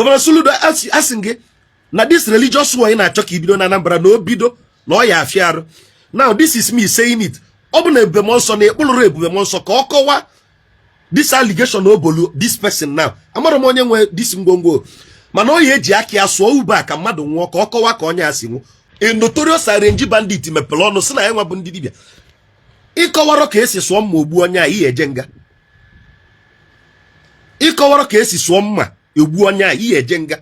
Governor Soludo, asị gị na this religious war ị na-achọ ka ibido na Anambra na o bido na ọ ya afịa arụ. Now this is me saying it. Ọ bụ na Ebube Mmụọ Nsọ na ekpụrụrụ Ebube Mmụọ Nsọ ka ọ kọwaa this allegation o bolu this person. Now amara m onye nwe this ngwongwo, mana ọ ya eji aka ya sụọ ube a ka mmadụ nwụọ, ka ọ kọwaa ka onye a si nwụ. A notorious arrange bandit mepere ọnụ si na ya nwa bụ ndị dibịa. Ịkọwarọ ka esi sụọ mma ogbu onye a, ihe eje nga. Ịkọwarọ ka esi sụọ mma egbu onye a, ihe eje nga.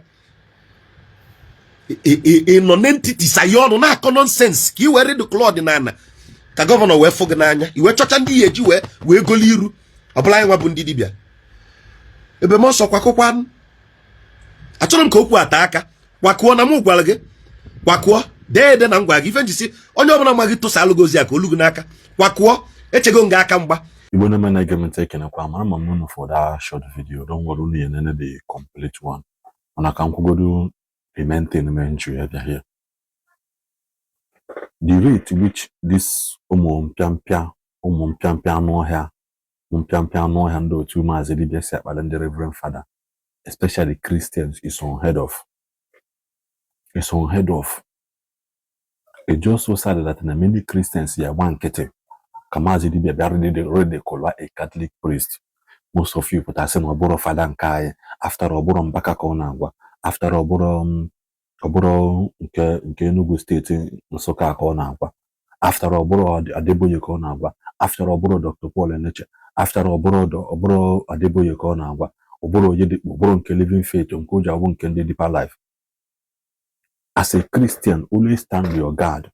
Ị nọ n'entity saye ọnụ na-akọ nonsense ka ị were ridicule ọdịnala, ka governor wee fụ gị n'anya, i wee chọcha ndị ya eji wee goli iru ọbụla. Anyị nwa bụ ndị dibịa, ebe m ọsọ kwakụkwa. Achọrọ m ka okwu ata aka. Kwakụọ na m gwara gị, kwakụọ dee ede na m gwara gị ife njisi. Onye ọbụla ma gị tụsa alụgị ozi a ka olu gị n'aka. Kwakụọ, echego m gị aka mgba. Igbo na na-ege m ntị, ekenekwa. Mara ma m unu for that short video. Don't worry, unu enene the complete one. Mana ka m kwugodo the main thing mere m ji ya bịa here. The rate which this ụmụ mpịampịa anụ ọhịa, ụmụ mpịampịa anụ ọhịa ndị otu Maazị Dibia si akpali ndị Reverend Father, especially Christians, is unheard of. It's unheard of. It's just so sad that na many Christians ya gba nkịtị ka Maazị Dibia bịa ridicule a Catholic priest. Most of you pụta sị na ọ bụrụ fada nke anyị, after ọ bụrụ Mbaka ka ọ na-agwa, after ọ bụrụ ọ bụrụ nke Enugu Steeti, Nsụka ka ọ na-agwa, after ọ bụrụ Adeboye ka ọ na-agwa, after ọ bụrụ Dr. Paul Enenche, after ọ bụrụ Adeboye ka ọ na-agwa, ọ bụrụ Oyedepo, ọ bụrụ nke Living Faith, nke o ji abụ nke ndị Deeper Life. As a Christian, always stand your guard.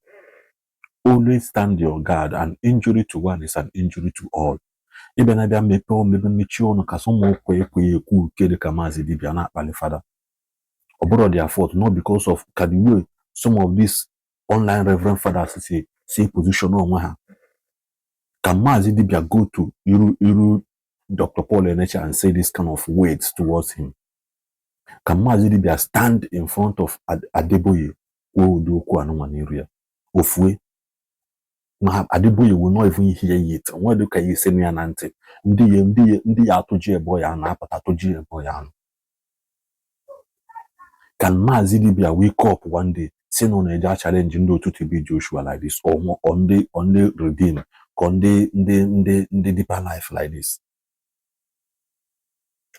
Always stand your guard. An injury to one is an injury to all. Ịbịa na-abịa mepee omebe mechie ọnụ ka ụmụ ụkwa ekweghị ekwu uke dị ka Maazị Dibia na-akpali fada, ọ bụrụ their fault, not because of ka the way some of these online reverend fathers si position onwe ha. Ka Maazị Dibia go to iru Dr. Paul Enenche and say this kind of words towards him? Ka Maazị Dibia stand in front of Adeboye kwuo ụdị okwu anụnwa n'iru ya ofue? Ma Adeboye will not even hear it. Onwe dị ka ya esi ya na ntị. Ndị ya atụji ebo ya na-apụta atụji ebo ya anụ. Can Maazị Dibia wake up one day si na ọ na-eje challenge ndị otu TB Joshua like this, or ndị Redeem, ka ndị Deeper Life like this?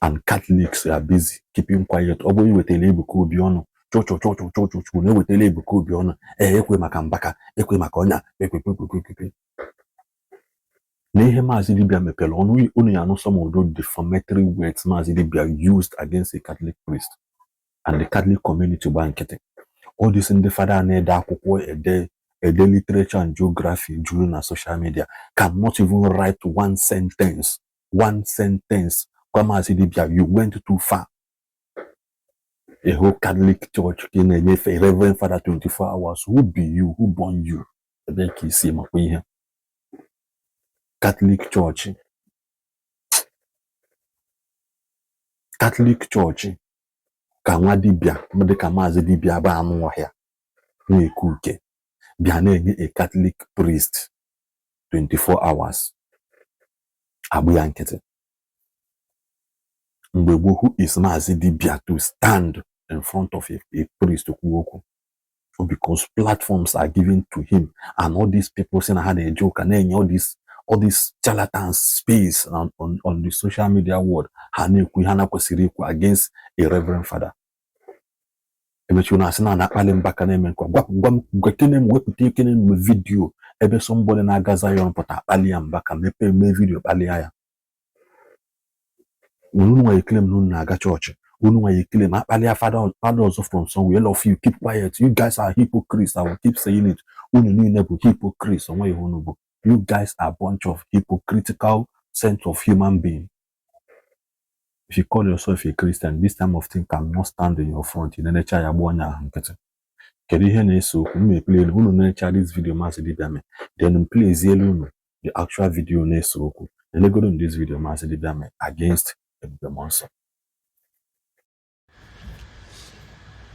And Catholics are busy keeping quiet. Ọ bụrụ iwetara Ebuka Obi ọnụ chọchọchọchọchọchọ na-ewetara Ebuka Obi ọnụ, ee, ekwe maka Mbaka, ekwe maka ọnya ekwe na ihe Maazị Dibia mepere ọnụ unu ya anụ some of those defamatory words Maazị Dibia used against a Catholic priest, and the Catholic community gba nkịtị. All these ndị fada na-ede akwụkwọ, ede literature and geography juru na social media, cannot even write one sentence, one sentence gwa Maazị Dibia, "You went too far." A whole Catholic Church ka ị na-enyefe Reverend Father 24 hours. Who be you? Who born you? Ebe ka isi makwa ihe Catholic Church, Catholic Church, ka nwa dibịa dịka Maazị Dibia bụ anụ ọhịa na-eke uke bịa na-enye a Catholic priest 24 hours, agbụ ya nkịtị. Mgbe gboo, who is Maazị Dibia to stand in front of a priest kwuo okwu? Because platforms are given to him and all these people si na ha na-eje ụka na-enye all these charlatans space on the social media world. Ha na-ekwu ihe ha na kwesịrị ikwu against a reverend father. Emechi na asị na na-akpali Mbaka na-eme nkwa. Gwa m, gwekene m, wepụta ekene m video ebe somebody na-aga Zion pụta akpali ya Mbaka, mepee mee video kpalia ya. Unu nwa claim na unu na-aga chọọchị, unu nwa claim akpalia fada ọzọ from somewhere. All of you keep quiet. You guys are hypocrites. I will keep saying it. Unu niile bụ hypocrites. Onwe ihe unu bụ. You guys are bunch of hypocritical sense of human being. If you call yourself a Christian, this time of thing cannot stand in your front. Ị na-enecha ya, gbuo onye ahụ nkịtị. Kedu ihe na-ese okwu? M na-eplay unu na-echa this video Maazị Dibia mee, then m playzielu unu the actual video na-ese okwu. Elegoro m this video Maazị Dibia mee against Ebube Mmụọ Nsọ.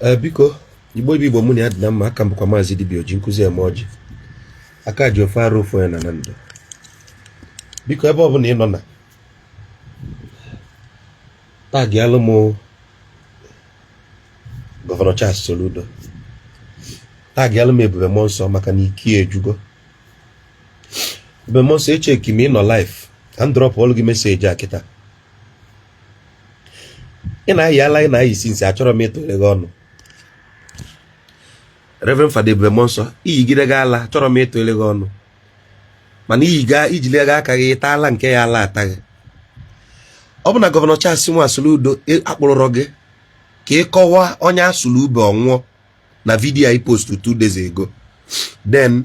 Ee, biko, Igbo bụ Igbo, mụ na ya dị na mma. Aka m bụkwa Maazị Dibia Oji nkụzi eme ọjị aka ji ofe arụ ofu onye na ndụ. Biko, ebe ọbụla ị nọ na tag alụ m. Gọvanọ Charles Soludo, tagịalụ m Ebube Mmụọ Nsọ maka na ike ejugo. Ebube Mmụọ Nsọ, echeki m ịnọ live ka m drop ọlụ gị message a kịta. Ị na-ayị ala, ị na-ayị since. Achọrọ m ịtụle gị ọnụ. Reverend Fada Ebube Mmụọ Nsọ, iyigide gị ala, achọrọ m ịtụle gị ọnụ, mana iyi gaa ijile gị aka gị taala nke ya ala ata gị. Ọ bụ na Gọvanọ Charles Nwa Soludo akpụrụrọ gị ka ị kọwaa onye asụrụ ube ọnwụọ na video i post 2 days ago, then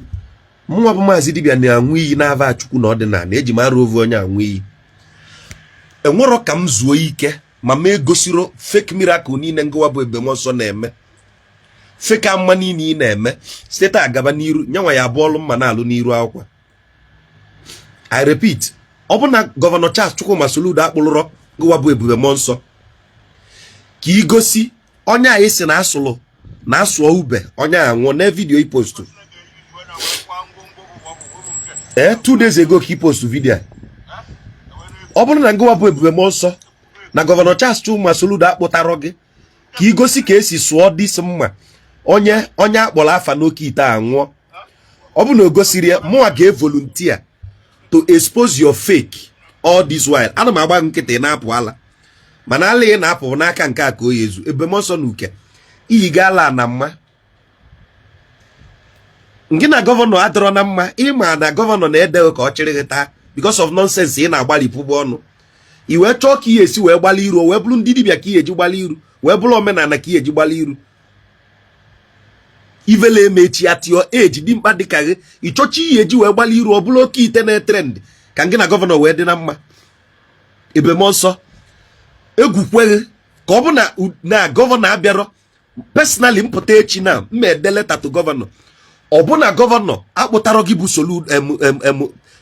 mụnwa bụ Maazị Dibịa na-anwụ iyi n'ava Chukwu na ọdịnala eji m arụ ovu onye anwụ iyi. Enwerọ ka m zuo ike ma m egosiro fake miracle niile ngụwa bụ Ebube Mmụọ Nsọ na-eme, fake amma niile ị na-eme site taa gaba n'iru. Nyanwa ya abụọlụ mma na-alụ n'iru akwụkwọ. I repeat, ọ bụ na Gọvanọ Charles Chukwuma Soludo akpụlụrọ ngụwa bụ Ebube Mmụọ Nsọ ka igosi onye a esi na asụlụ na asụọ ube onye a nwụọ na video i post 2 days ago ka i post video a. Ọ bụrụ na ngụwa bụ Ebube Mmụọ Nsọ na Gọvanọ Charles Chukwuma Soludo akpụtarọ gị ka igosi ka esi sụọ this mma onye akpọrọ afa n'oke ite a nwụọ, ọ bụ na o gosiri ya, mụnwa ga-evolunteer to expose your fake. All this while ana m agba gị nkịtị, na-apụ ala, mana ala ị na-apụ n'aka nke a ka o ya ezu. Ebube Mmụọ Nsọ na uke iyi ga ala na mma ngị na gọvanọ adọrọ na mma. Ịma na gọvanọ na-ede ka ọ chịrị gị taa because of nonsense ị na-agbalịpụgbu ọnụ. I wee chọọ ka ihe esi wee gbalị iru, wee bụrụ ndị dibịa ka ihe eji gbalị iru, wee bụrụ omenala ka ihe eji gbalị iru. Ivele emechi at your age, dimkpa dịka gị, ịchọcha ihe eji wee gbalị iru, ọ bụrụ oke ite na-etrend ka ngị na gọvanọ wee dị na mma. Ebube Mmụọ Nsọ, egwukweghị ka ọ bụ na gọvanọ abịarọ personally. Mpụta echi na mma ede letter to gọvanọ. Ọ bụ na gọvanọ akpụtarọ gị bụ solu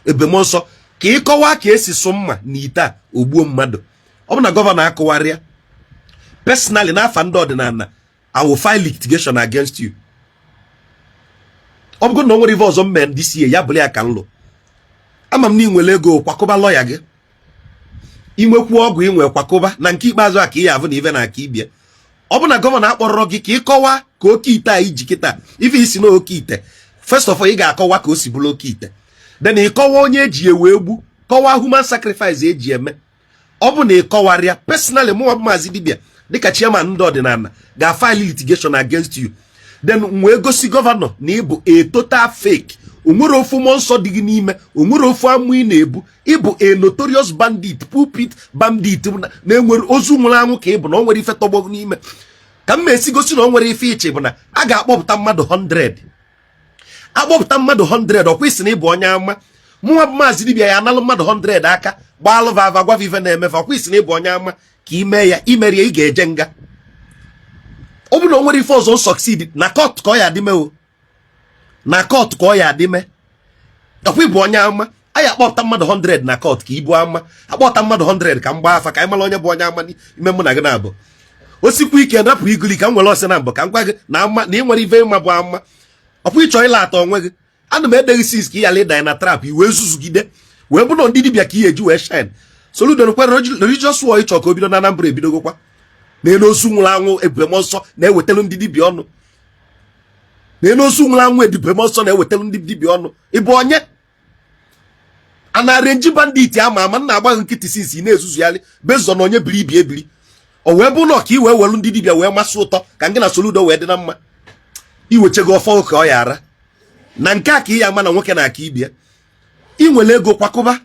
Ebube Mmụọ Nsọ ka ị kọwaa ka esi sụ mma na ite a ogbuo mmadụ, ọ bụ na gọvanọ akụwarịa personally n'afa ndị ọdịnala, I will file litigation against you. Ọ bụrụ na o nwere ife ọzọ mme ndị sie ya bụrụ ya ka nlụ, ama m na ị nwere ego, kwakọba lọya gị, inwekwu ọgwụ inwe kwakọba. Na nke ikpeazụ a ka ị ya avụ na ife na aka ibie. Ọ bụ na gọvanọ akpọrọ gị ka ị kọwaa ka oke ite a iji kịta ife isi na oke ite, first of all ị ga-akọwa ka o si bụrụ oke ite, then ị kọwa onye eji ewe egbu, kọwaa human sacrifice eji eme. Ọ bụ na ị kọwarịa personally, mụnwa bụ Maazị Dibịa dịka chairman ndị ọdịnala ga-file litigation against you. Then wee gosi gọvanọ na ị bụ a total fake. O nwere ofu mmụọ nsọ dị gị n'ime, o nwere ofu amụ ị na-ebu. Ịbụ a notorious bandit, pulpit bandit na-enwere ozu nwụrụ anwụ ka ị bụ, na o nwere ife tọgbọ gị n'ime. Ka m esi gosi na o nwere ife iche bụ na a ga-akpọpụta mmadụ 100, akpọpụta mmadụ 100. Ọkwa isi na ịbụ onye ama, mụnwa bụ Maazị Dibịa ya analụ mmadụ 100 aka gbaalụ ava gwa ife na-emefe. Ọkwa isi na ịbụ onye ama, ka ime ya imerie, ị ga-eje nga. Ọ bụ na o nwere ife ọzọ succeed na court ka ọ ya adịme o na court ka ọ ya adịme. Ọkwa ịbụ onye ama, anyị akpọpụta mmadụ 100 na court ka ibu ama, akpọpụta mmadụ 100 ka m gbaa afa ka anyị mara onye bụ onye ama n'ime mụ na gị na-abụ. O sikwa ike napụ iguli ka m nwere ọsị na mbụ ka m gwa gị na ama na ị nwere ife ịma bụ ama. Ọkwa ịchọ ịla atọ onwe gị, ana m edeghị sis ka ị ghara ịdanye na trap i wee zuzugide wee bụ na ndị dibịa ka ị eji wee shine. Soludo kwere religious war ịchọ ka o bido na Anambra ebidogokwa na ozu nwụrụ anwụ. Ebube Mmụọ Nsọ na-ewetelu ndị dibịa ọnụ na ozu nwụrụ anwụ. Ebube Mmụọ Nsọ na-ewetelu ndị dibịa ọnụ. Ịbụ onye a na-arenji bandit ama ama nna agbaghị nkịtị since na-ezuzugharị bezọ na onye biri ibi ebiri. O wee bụ na ka ị wee welu ndị dibịa wee masị ụtọ ka ngị na Soludo wee dị na mma, iwechego ọfọ ka ọ ya ara na nke a ka ị ya ama na nwoke na aka ibia. Ị nwere ego, kwakọba.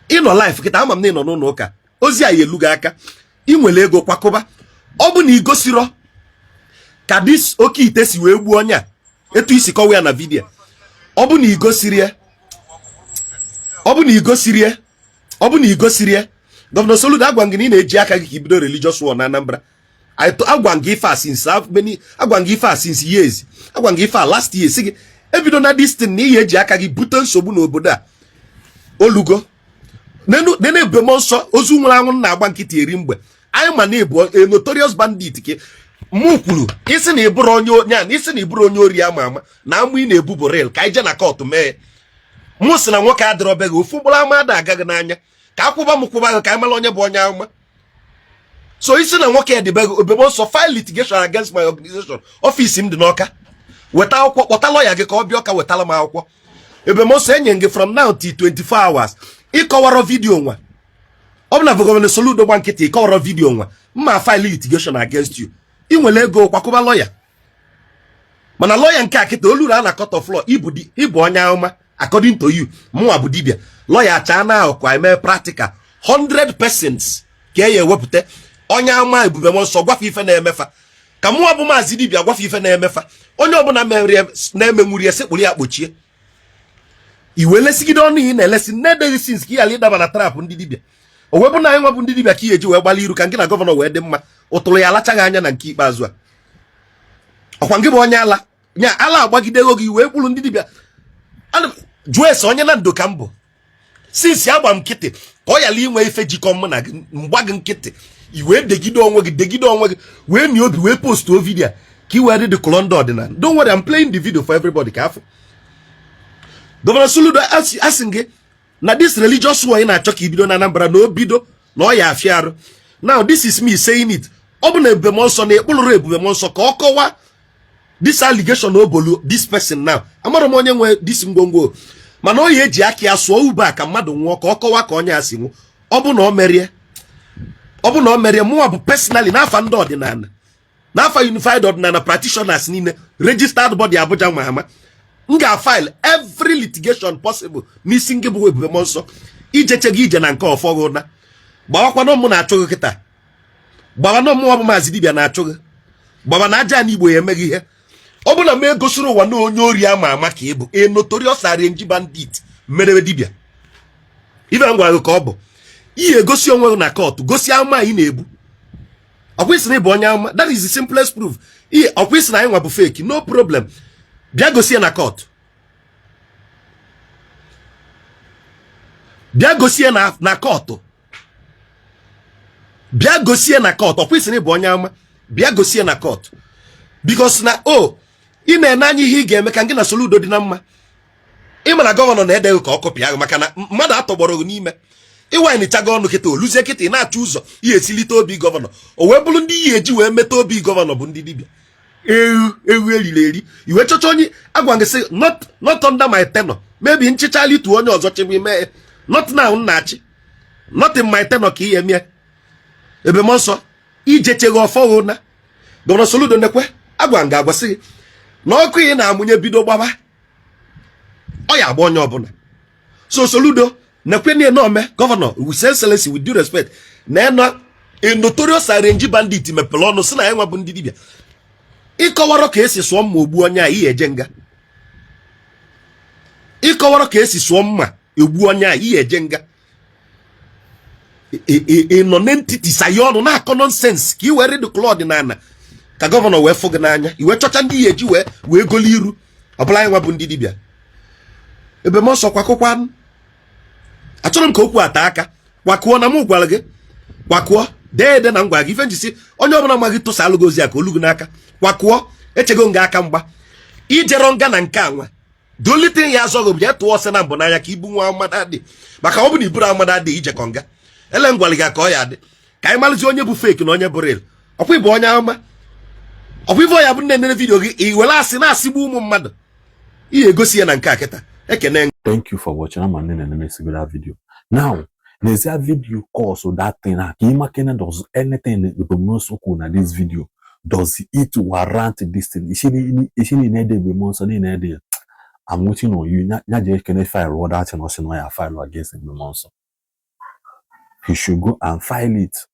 Ịnọ live kịta, ama m na ị nọ n'ụlọ ụka, ozi a ya elu gị aka. Ị nwere ego, kwakọba. Ọ bụ na ị gosiro ka this oke ite si wee gbuo onye a etu isi kọwa ya na video, ọ bụ na ị gosiri ya, ọ bụ na ị gosiri ya, ọ bụ na ị gosiri ya, Gọvanọ Soludo, agwa m gị na ị na-eji aka gị ka ibido religious war na Anambra. Agwa m gị ife a since many, agwa m gị ife a since years, agwa m gị ife a last year, si gị ebido na this thing na ihe eji aka gị bute nsogbu n'obodo a. Olugo nenu Ebube Mmụọ Nsọ, ozu nwụrụ anwụ na-agba nkịtị eri mgbe anyị ma na ịbụ a notorious bandit ka mụ kwuru. Isi na ịbụrụ onye onye a, isi na ịbụrụ onye ori ama ama na amụ ị na-ebu bụ real, ka anyị jee na court mee. Mụ sị na nwoke adịrọbeghị ofu mkpụrụ ama ada agaghị n'anya ka akwụba m kwụba gị ka anyị mara onye bụ onye ama. So isi na nwoke dịbe Ebube Nsọ file litigation against my organization. Office m dị n'Ọka. Weta akwụkwọ, kpọta lawyer gị ka ọ bịa Ọka wetala m akwụkwọ. Ebube Nsọ, enye gị from now till 24 hours ịkọwara video nwa. Ọ bụ na Governor Soludo gba nkịtị ịkọwara video nwa, mma file litigation against you. Ị nwere ego, kwakọba lawyer, mana lawyer nke a kịta oluru a na court of law. Ịbụ ịbụ onye ahụma according to you, mụnwa bụ dibịa. Lawyer achaa na akụ eme practical 100% ka e ya ewepụta onye ama. Ebube Nsọ gwafe ife na-emefa ka mụnwa bụ maazị dibịa gwafe ife na-emefa. Onye ọbụla na-emenwuri ya, sekpụrụ ya kpochie. Iwe lesigide ọnụ ị na-elesi na-edeghị since ka ị ghara ịdaba na trap ndị dibịa. O wee bụ na anyị nwa bụ ndị dibịa ka ị eji wee gbalị iru ka ngị na governor wee dị mma. Ụtụrụ ya alachaghị anya na nke ikpeazụ a. Ọkwa ngị bụ onye ala nya ala agbagidego gị wee kpụrụ ndị dibịa. Jụọ ese onye na ndo ka m bụ since agba m nkịtị ka ọ yala inwe ife jikọ mụ na gị. Mgba gị nkịtị, i wee degide onwe gị, degide onwe gị, wee mie obi, wee postuo video ka i wee dị dịkụlọ ndị ọdịnala. Don't worry, I'm playing the video for everybody ka afọ. Governor Soludo, asị gị na this religious war ị na-achọ ka ibido na Anambra, na o bido na ọ ya afịa arụ. Now this is me saying it. Ọ bụ na Ebube Nsọ na ekpụrụrụ Ebube Nsọ ka ọ kọwaa this allegation o bolu this person. Now amara m onye nwe this ngwongwo, mana ọ ya eji aka ya sụọ ube a ka mmadụ nwụọ, ka ọ kọwaa ka onye a si nwụ. Ọ bụ na ọ merie, ọ bụ na ọ merie, mụnwa bụ personally, n'afa ndị ọdịnala, n'afa unified ọdịnala practitioners niile, registered body Abuja ma ama, m ga-file every litigation possible n'isi ngị bụ Ebube Nsọ. Ijeche gị ije na nke ọfọgụ na gbawakwanụ mụ na-achụ gị kịta. Gbawa mmụọ bụ maazị dibịa na-achụ gị. Gbaba na aja na Igbo ya emeghị ihe ọ bụ na m egosiri ụwa na onye ori ama ama ka ị bụ, a notorious arrange bandit merebe dibịa. Ife m gwara gị ka ọ bụ ihe egosi onwe gị na court, gosi ama ị na-ebu. Ọkwa isi na ị bụ onye ama, that is the simplest proof. Ihe ọkwa isi na anyị nwa bụ fake, no problem, bịa gosi ya na court, bịa gosi ya na court, bịa gosi ya na court. Ọkwa isi na ị bụ onye ama, bịa gosi ya na court, because na o ị na-ene anya ihe ị ga-eme ka gị na Soludo dị na mma. Ị ma na governor na-edeghị ka ọ kọpịa gị, maka na mmadụ atọgbọrọ gị n'ime ịwanyịchago ọnụ kịta. Oluzie kịta, ị na-achọ ụzọ ihe esilite obi governor. O wee bụrụ ndị ihe eji wee meta obi governor bụ ndị dibịa ewu ewu eriri eri. Iwe chọcha onye agwa gị sị not under my tenure. Maybe nchịcha litu onye ọzọ chịbụ ime, not now nna-achị, not in my tenure ka ihe mie. Ebe m nsọ ijecheghị ọfọghụ na Governor Soludo nekwe agwa nga agwasị gị na ọkụ ị na-amụnye bido gbaba, ọ ya agba onye ọbụla. So Soludo, nekwe na ome governor, with excellency, with due respect, na eno a notorious arrange bandit mepere ọnụ si na ya nwa bụ ndị dibịa. Ịkọwara ka esi sụọ mma ogbu onye a, ihe eje nga. Ịkọwara ka esi sụọ mma egbu onye a, ihe eje nga. Ị nọ n'entity saye ọnụ na-akọ nonsense ka ị were ridicule ọdịnala ka governor wee fụ gị n'anya. Iwe chọcha ndị ihe eji wee goli iru ọbụla anyị nwa bụ ndị dibịa. Ebe m ọsọ kwakụkwa, achọrọ m ka okwu ata aka. Kwakụọ na m gwara gị kwakụọ, dee ede na m gwara gị ife njisi. Onye ọbụla ma gị tụsa alụ gị ozi a ka olu gị n'aka. Kwakụọ, echego nga aka mgba ijero nga na nke a nwa. The only thing ya azọghị bụ jee tụọ ọsọ na mbụ n'anya ka ibu nwa amada adị, maka ọ bụ na iburu amada adị ijekọ nga ele ngwalị gị ka ọ ya adị ka anyị malụzi onye bụ fake na onye bụ real. Ọkwa ịbụ onye ama, ọkwa ife ya bụ nne nene video gị, i were asị na-asịgbu ụmụ mmadụ. Ihe egosi ya na nke a kịta. Ekene. Thank you for watching. Ama nne na na that video. Now, n'ezie video cause that thing na ka ịma does anything Ebube kwuru na this video, does it warrant this thing? Isi niile ede Ebube Nsọ niile ede ya. I'm waiting on you. Ya jee kene file that thing ọ sị na ya file against Ebube Nsọ. He should go and file it.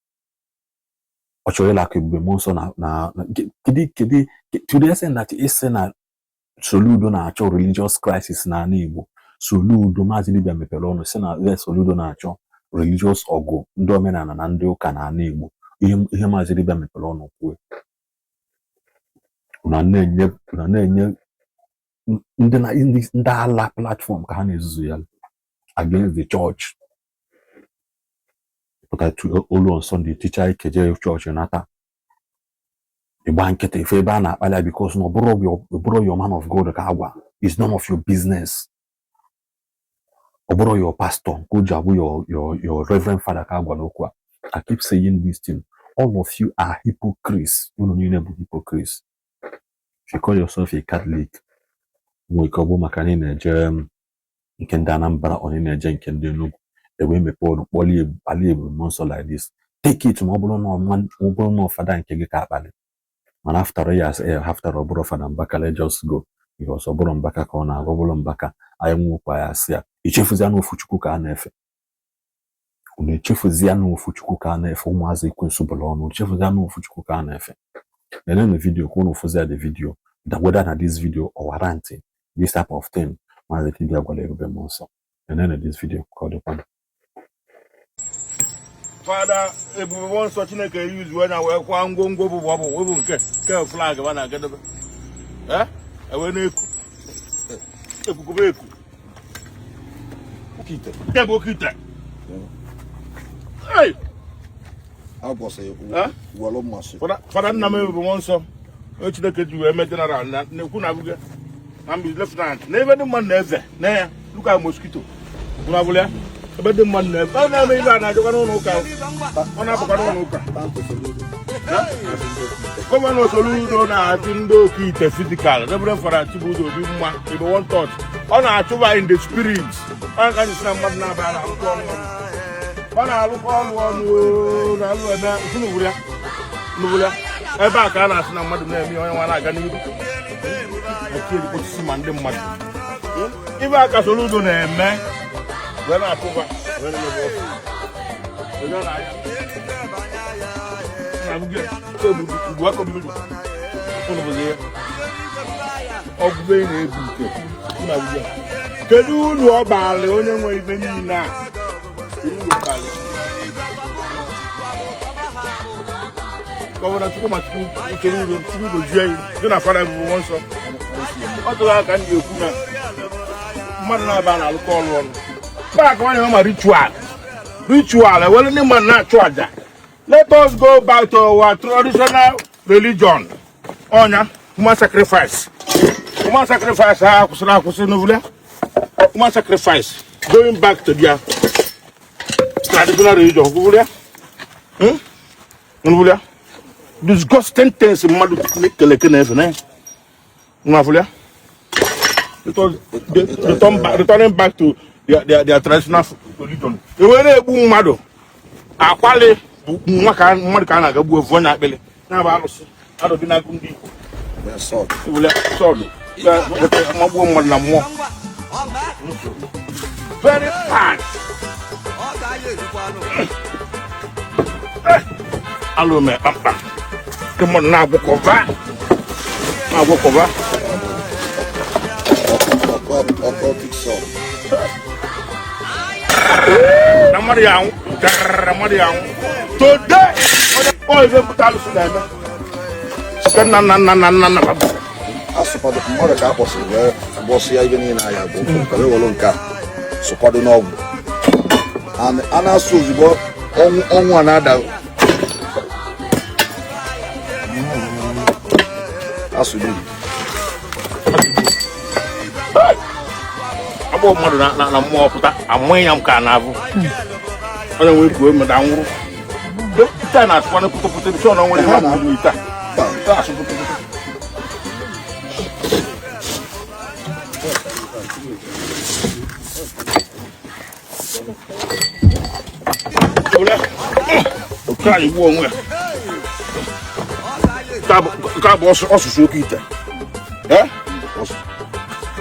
Ọ chọrọ ịlakọ Ebube Nsọ na kedu to the extent that isi na Soludo na-achọ religious crisis n'ala Igbo. Soludo, Maazị Dibia mepere ọnụ si na Soludo na-achọ religious ọgụ ndị omenala na ndị ụka n'ala Igbo. Ihe Maazị Dibia mepere ọnụ kwuo na na-enye ndị na ndị ala platform ka ha na-ezuzu ya against the church. Pụta olu on Sunday, ticha ike, jee chọọchị, nata, ịgba nkịtị ife ebe a na-akpali ya, because na ọ bụrụ your man of God ka agwa is none of your business. Ọ bụrụ your pastor nke o ji abụ your reverend father ka agwa n'okwu a. I keep saying this thing. All of you are hypocrites. Unu niile bụ hypocrites. If you call yourself a Catholic, nwere ike ọ bụ maka na ị na-eje nke ndị Anambra ọ na ị na-eje nke ndị Enugu ewee mepee ọnụ kpọlie kpalie Ebube Mmụọ Nsọ like this. Take it ma ọ bụrụ na ọ bụrụ na fada nke gị ka akpali, mana after ya asị, after ọ bụrụ Fada Mbaka, let's just go, because ọ bụrụ Mbaka ka ọ na-agwa, ọ bụrụ Mbaka anyị nwụkwa ya asị ya echefuzia na ofu Chukwu ka a na-efe. Unu echefuzia na ofu Chukwu ka a na-efe. Ụmụazị ekwensu bụla ọnụ echefuzia na ofu Chukwu ka a na-efe. Nenenu video ka unu fụzia the video, that whether na this video or warrant this type of thing Maazị Dibia gwara Ebube Mmụọ Nsọ. Nenenu this video ka ọ dịkwanụ. Fada Ebube Mmụọ Nsọ, Chineke yuzuo na wee kwa ngwongwo bụ ọ bụ bụ nke ke flag ba na-agadebe eh ewee na-eku ekukuba eku nke bụ oke ite. Hey! Agwọsị. Eh? Welu mmasị. Fada nna m Ebube Mmụọ Nsọ, onye Chineke ji wee mee general na na-ekwu na abụghị na mbi lieutenant na ebe ndị mmadụ na-eze na ya. Look at mosquito na abụla ya ebe ndị mmadụ na-ebe ọ na-eme ibe a na-ajụkwa n'ụlọ ụka, ọ na-apụkwa n'ụlọ ụka. Gọvanọ Soludo na-achụ ndị oke ite physical. Reverend Fada Chibuzo Obi mma Igbo one touch, ọ na-achụba in the spirit. Ọ ka anyị si na mmadụ na-aba na-alụkọ ọnụ ọnụ, ọ na-alụkọ ọnụ ọnụ oo, na-alụ eme nụbụrụ ya nụbụrụ ya ebe a ka a na-asị na mmadụ na-eme ihe onye nwa na-aga n'ihu osisi ma ndị mmadụ ibe a ka Soludo na-eme wee na-achụba wee na-eme ọsọ. Onye na-anya ugwu aka mmiri ụnụ bụzi ya ọgwụgwọ ị na-ebu nke unu abụghị ya. Kedu uru ọ baala onye nwe ibe niile a? Kedu uru ọ baala Gọvanọ Chukwuma Chukwu Soludo? Chukwu gozie ya dị na Fada Ebube Mmụọ Nsọ. Ọ tụrụ aka ndị ekwu na mmadụ na-aba na-alụkọ ọrụ ọnụ paakị nwaanyị ma ritual ritual ewere ndị mmadụ na-achụ àjà. Let us go back to our traditional religion. Ọnya human sacrifice, human sacrifice ha akwụsịrị akwụsị n'ovule human sacrifice, going back to their traditional religion. Kwụvụrụ ya n'ovule disgusting things mmadụ keleke na-efe na nwafụrụ ya. Let us returning back to their traditional religion. Ewere na-egbu mmadụ akwali bụ nwa ka mmadụ ka a na-aga gbuo evu onye akpịrị na-abụ alụsị arụbi n'agụ ndị Igbo. Wule sọdụ magbuo mmadụ na mmụọ, very bad. Alụ mee kpamkpam nke mmadụ na-agwụkọva na-agwụkọva. Occultic sword. Na mmadụ ya anwụ garara, mmadụ ya anwụ today. Ọ ife mpụta alụsị na-eme site nna nna nna nna nna nna ha. Asụkwado mmadụ ka a kpọsịrị wee gbọsịa ibe niile ahịa bụ ka wee were nke a sụkwado n'ọgwụ a na-asụ ozugbo ọnwụ ọnwụ a na-ada asụgbu. Agbọ mmadụ na mmụọ pụta amụghị ya m ka na-abụ onye nwee kuo mmadụ anwụrụ ite a na-asụkwana pụtụpụtụ nsọ na onwere ihe mmadụ ite a ite asụ pụtụpụtụ. Oke anyị gbuo onwe ya. Nke a bụ ọsụsụ oke ite.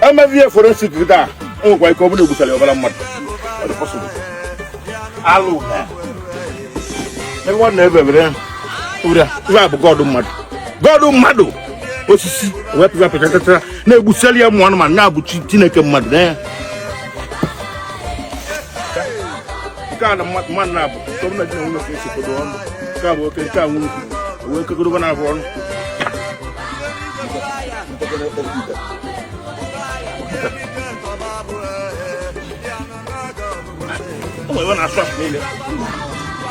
Emevie forensic taa, o nwekwa ike ọ bụla egbusara ya ọbara mmadụ. Ọ dị possible. Alụ na ebe nwanne ebe ebere ya ụra ife a bụ god mmadụ, god mmadụ osisi wepụ pịchachachara na-egbusali ya ụmụ anụmanụ na-abụ chi Chineke mmadụ na ya. Nke a na mmadụ na-abụ nke ọbụla di na nwunye ka esi kodo ọnụ. Nke a bụ oke, nke a nwunye wee kekọrọ na-abụ ọnụ. O nwere ebe ọ na-asụ asụ niile,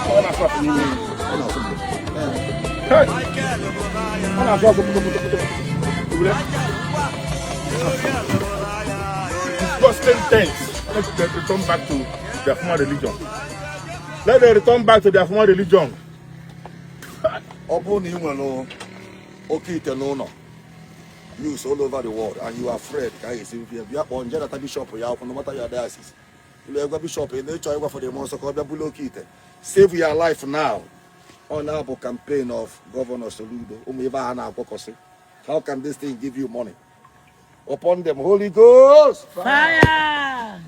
ọ na-asụ asụ niile. Hey! Ọ na-asụ asụ pụtụ pụtụ pụtụ pụtụ. Disgusting things. Let them return back to their former religion. Let them return back to their former religion. Ọ bụrụ na ị nwere oke ite n'ụlọ, use all over the world, and you are afraid ka a ga-esi bịa, bịa kpọọ njedata bishọp ya akwụ, no matter your diocese. Ụlọ egwa bishọp ị na-ịchọ ịgwa mmụọ nsọ ka ọ bịa bulu oke ite. Save your life now. Ọ na-abụ campaign of Governor Soludo. Ụmụ ebe a na-agwakọsị, how can this thing give you money upon them? Holy Ghost Fire!